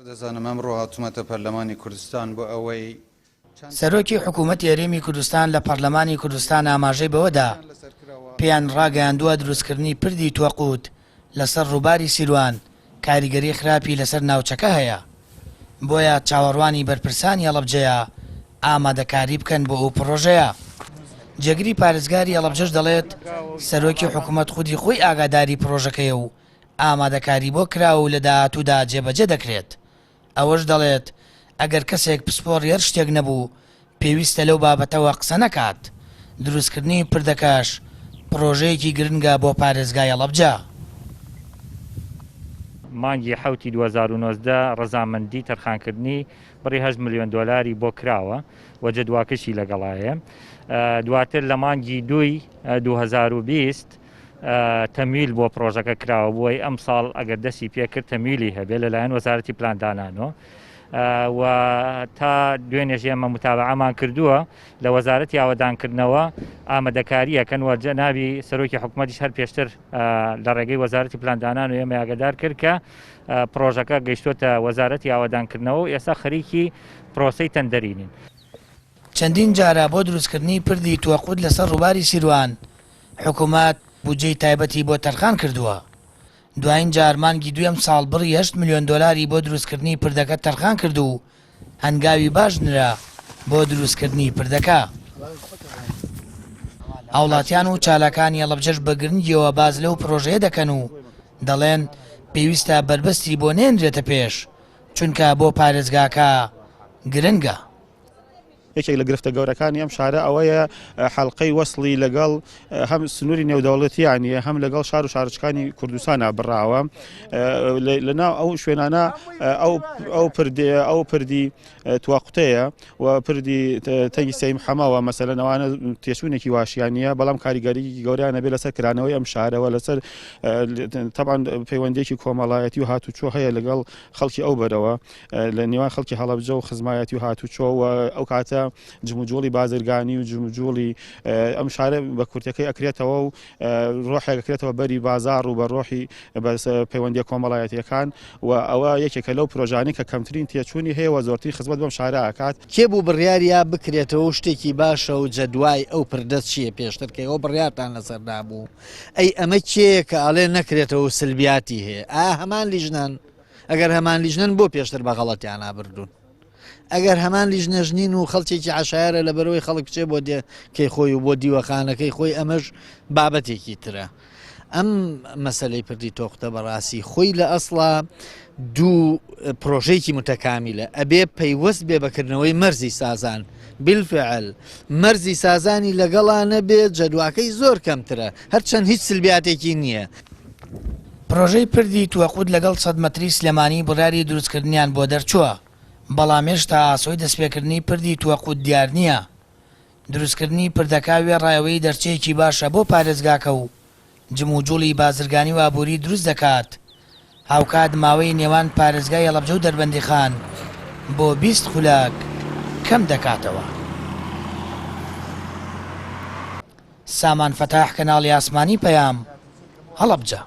دەزانم ئەمڕۆ هاتوومەتە پەرلەمانی کوردستان بۆ ئەوەی چەند سەرۆکی حکوومەتی هەرێمی کوردستان لە پەرلەمانی کوردستان ئاماژەی بەوەدا، پێیان ڕاگەیاندووە دروستکردنی پردی توەقوت لەسەر ڕووباری سیروان کاریگەری خراپی لەسەر ناوچەکە هەیە، بۆیە چاوەڕوانی بەرپرسانی هەڵەبجەیە ئامادەکاری بکەن بۆ ئەو پڕۆژەیە. جێگری پارێزگاری هەڵەبجەش دەڵێت، سەرۆکی حکوومەت خودی خۆی ئاگاداری پڕۆژەکەیە و ئامادەکاری بۆ کراوە و لە داهاتوودا جێبەجێ دەکرێت. ئەوەش دەڵێت، ئەگەر کەسێک پسپۆڕی هەر شتێک نەبوو، پێویستە لەو بابەتەوە قسە نەکات. دروستکردنی پردەکەش پڕۆژەیەکی گرنگە بۆ پارێزگای هەڵەبجە. مانگی حەوتی 2019 ڕەزامەندی تەرخانکردنی بڕی هەشت ملیۆن دۆلاری بۆ کراوە و جەدواکەشی لەگەڵایە. دواتر لە مانگی دووی 2020 تەمویل بۆ پرۆژەکە کراوە بۆی ئەمساڵ ئەگەر دەستی پێکرد تەمویلی هەبێت لەلایەن وەزارەتی پلاندانانەوە و تا دوێنێش ئێمە متابعەمان کردووە لە وەزارەتی ئاوەدانکردنەوە ئامادەکاریەکەن و جەنابی سەرۆکی حکوومەتیش هەر پێشتر لە ڕێگەی وەزارەتی پلاندانان و ئێمە ئاگدار کرد کە پرۆژەکە گەیشتوتە وەزارەتی ئاوەدانکردنەوە و ئێستا خەریکی پرۆسەی تەندەرینین. چەندین جارە بۆ دروستکردنی پردی توەقوت لەسەر ڕووباری سیروان حکومەت بودجەی تایبەتی بۆ تەرخان کردووە. دوایین جار مانگی دووی ئەمساڵ بڕی هەشت ملیۆن دۆلاری بۆ دروستکردنی پردەکە تەرخان کرد و هەنگاوی باش نرا بۆ دروستکردنی پردەکە. هاوڵاتیان و چالاکانی هەڵەبجەش بە گرنگیەوە باس لەو پرۆژەیە دەکەن و دەڵێن، پێویستە بەربەستی بۆ نەهێنرێتە پێش، چونکە بۆ پارێزگاکە گرنگە. یەکێک لە گرفتە گەورەکانی ئەم شارە ئەوەیە حەڵقەی وەسڵی لەگەڵ هەم سنووری نێودەوڵەتیانە هەم لەگەڵ شار و شارۆچکانی کوردستانە بڕاوە لەناو ئەو شوێنانە ئەو ئەو پردێ ئەو پردی تواقوتەیە و پردی تەنگی سەیم حەمەوە مەسەلەن ئەوانە تێچوونێکی واشیان نییە بەڵام کاریگەریی گەوریان هەبێت لەسەر کرانەوەی ئەم شارەوە لەسەر تەبان پەیوەندیەکی کۆمەڵایەتی و هاتوچۆ هەیە لەگەڵ خەڵکی ئەو بەرەوە لە نێوان خەڵکی هەڵەبجە و خزمایەتی و هاتوچۆ و ئەو کاتە جموجوڵی بازرگانی و جموجوڵی ئەم شارە بە کورتەکەی ئەکرێتەوە و ڕۆحێک ئەکرێتەوە بەری بازاڕ و بە ڕۆحی پەیوەندیە کۆمەڵایەتیەکان و ئەوە یەکێکە لەو پرۆژانەی کە کەمترین تێچوونی هەیە و زۆرترین خزمەت بەم شارە ئەکات. کێ بوو بڕیاری یا بکرێتەوە و شتێکی باشە و جەدوای ئەو پردە چییە پێشتر کە ئێوە بڕیارتان لەسەر دابوو ئەی ئەمە کێیە کە ئەڵێ نەکرێتەوە و سلبیاتی هەیە ئایا هەمان لیژنەن ئەگەر هەمان لیژنەن بۆ پێشتر بە غەڵەتیانا بردوون ئەگەر هەمان لیژنەش نین و خەڵکێکی عەشایەرە لەبەرئەوەی خەڵک بچێ بۆ دێکەی خۆی و بۆ دیوەخانەکەی خۆی ئەمەش بابەتێکی ترە ئەم مەسلەی پردی تۆختە بەڕاستی خۆی لە ئەسڵا دوو پرۆژەیەکی متەکامیلە ئەبێ پەیوەست بێ بەکردنەوەی مەرزی سازان بالفعل مەرزی سازانی لەگەڵا نەبێ جەدواکەی زۆر کەمترە هەرچەند هیچ سلبیاتێکی نییە. پرۆژەی پردی توەقوت لەگەڵ سەد مەتری سلێمانی بڕیاری دروستکردنیان بۆ دەرچووە، بەڵام هێشتا ئاسۆی دەستپێکردنی پردی توەقوت دیار نییە. دروستکردنی پردەکە وێڕای ئەوەی دەرچەیەکی باشە بۆ پارێزگاکە و جموجوڵی بازرگانی و ئابووری دروست دەکات، هاوکات ماوەی نێوان پارێزگای هەڵەبجە و دەربەندیخان بۆ 20 خولەک کەم دەکاتەوە. سامان فەتاح، کەناڵی ئاسمانی پەیام، هەڵەبجە.